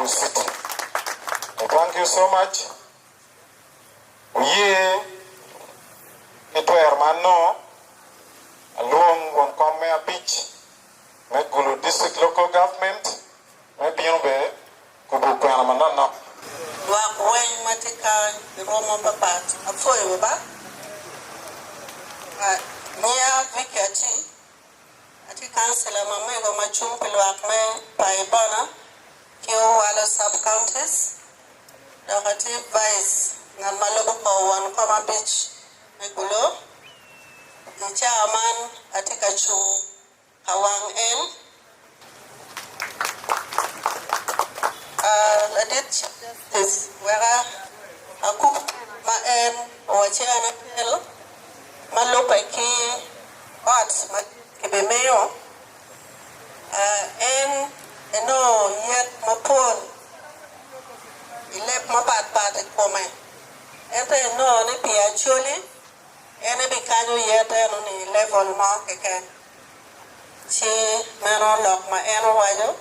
Gulu City. I thank you so much. Wuye ki twero ma anongo, alwong won kom me abic me Gulu District Local Government me bino bene kubo kwena manoknok. Lwak weng ma tye kany i rwom mapapat apwoyo wa ba. Nyinga Vicky Acing, atye kancila ma mego ma cung pi lwak me Paibona ki Owalo Sub Counties dok atye vice ngat ma lubo kor won kom abic me Gulu. I cawa man atye ka cung ka wang en. Ladit Chief Justice weka akub ma en owacci an akel ma lubbe ki ot ma kibimiyo. En enongo yet mapol i leb mapat pat i kome ento enongo ni pi Acholi en ebikanyo yet eno-ni i level mo keken. Ci meno lok ma en owaco.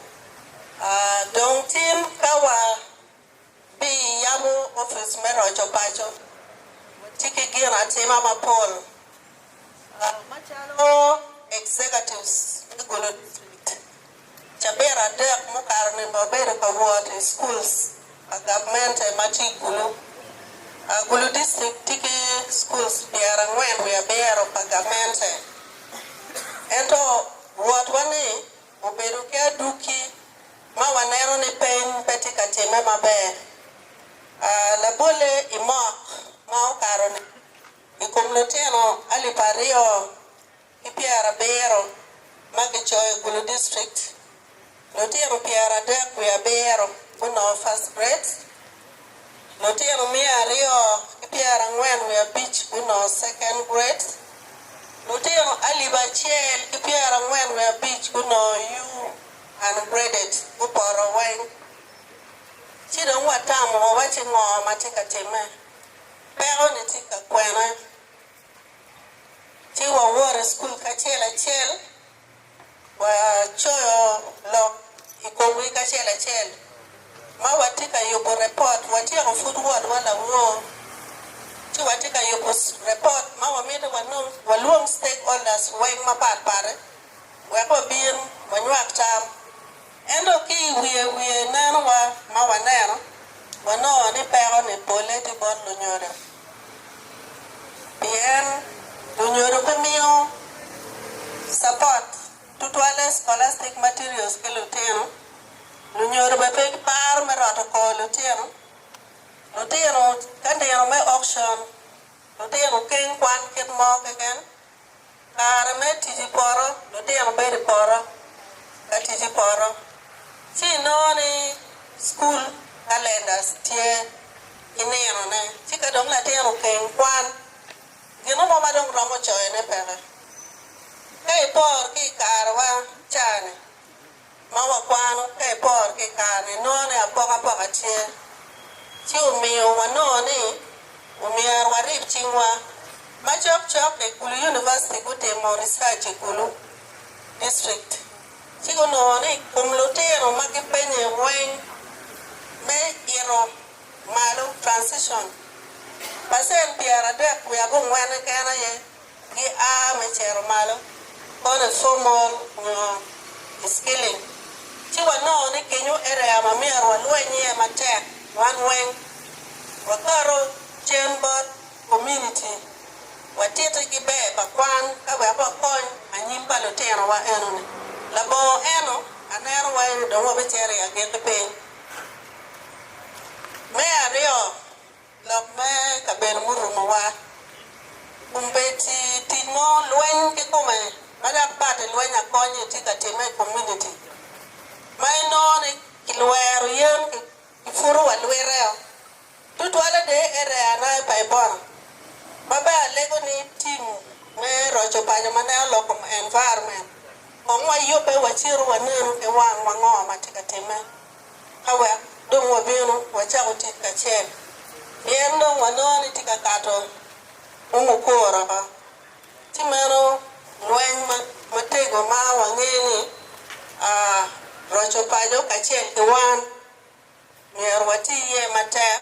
Dong tin ka wa bi yabo opic me roco paco, watye ki gin atima mapol. Macalo executives me Gulu District, cabit adek mukato-ni wabedo ka wot i schools pa gavmente ma tye i Gulu. Gulu District tye ki schools 47 pa gavmente. Ento wotwa-ni obedo ki adwogi ma waneno ni peny pe tye ka timme maber. Labolle i mok ma okato-ni, i kom lutino 2070 ma kicoyo i Gulu District, lutino 39 gunongo first grade, lutino 245 gunongo second grade, lutino 1045 gunongo U ungraded, gupoto weng. Ci dong watamo wawacci ngo ma tye ka timme? Peko-ni tye ka kwene. Ci wawot i cukul kacel acel, wacoyo lok i komgi kacel acel. Ma watye ka yubo repot, watyeko pud wotwa lawor, ci watye ka yubo repot ma wamito wanong, walwong stakeholders weng mapat pat wek wabin wanywak tam. Ento ki i wiye wiye nenowa ma waneno, wanongo ni peko-ni pole tye bot lunyodo. Pien lunyodo pe miyo support, tutwalle scholastic materials ki lutino, lunyodo bene pe giparo me roto kor lutino, lutino ka nino me auction lutino keng kwan kit mo keken. Kare me tic i poto, lutino bedo i poto ka tic i poto. Ci inongo ni school calendars tye ki ninone. Ci ka dong latin okeng kwan, gino mo ma dong romo coyone peke. Ka ipor ki i karewa ca-ni ma wakwano, ka ipor ki i kare-ni, inongo ni apokapoka tye. Ci omiyo wanongo ni omyero warib cingwa. Ma cokcok-ki, Gulu University gutimo research i Gulu District ci gunongo ni kom lutino ma gipenye weng me ito malo, transition, pacen 39 keken aye gia me cito malo kono i formal nyo i skilling. Ci wanongo ni kenyo area ma myero walweny iye matek wan weng wakato cen bot community watitigi ber pa kwan ka wek wakony anyim pa lutinowa enoni. Labongo eno aneno wa eni dong wabicito i agikki piny. Me aryo, Lok me kabedo murumowa. Kombeddi tic mo lweny kikome ma dok pat i lweny akony-nyi tye ka timme i komuniti ma inongo ni kilwero yen kiputo wa lwiteo tutwalle de i area na i Paibona ma bene alego ni tim me roco paco ma neno lok kom environment kong wayubbe wacito wanenu ki wangwa ngo ma tye ka timme. Ka wek dong wabino wacako tic kacel, pien dong wanongo ni tye ka kato Umukur oko, ci meno lweny matego ma wangeyo ni roco paco kacel ki wan. Myero wati iye matek.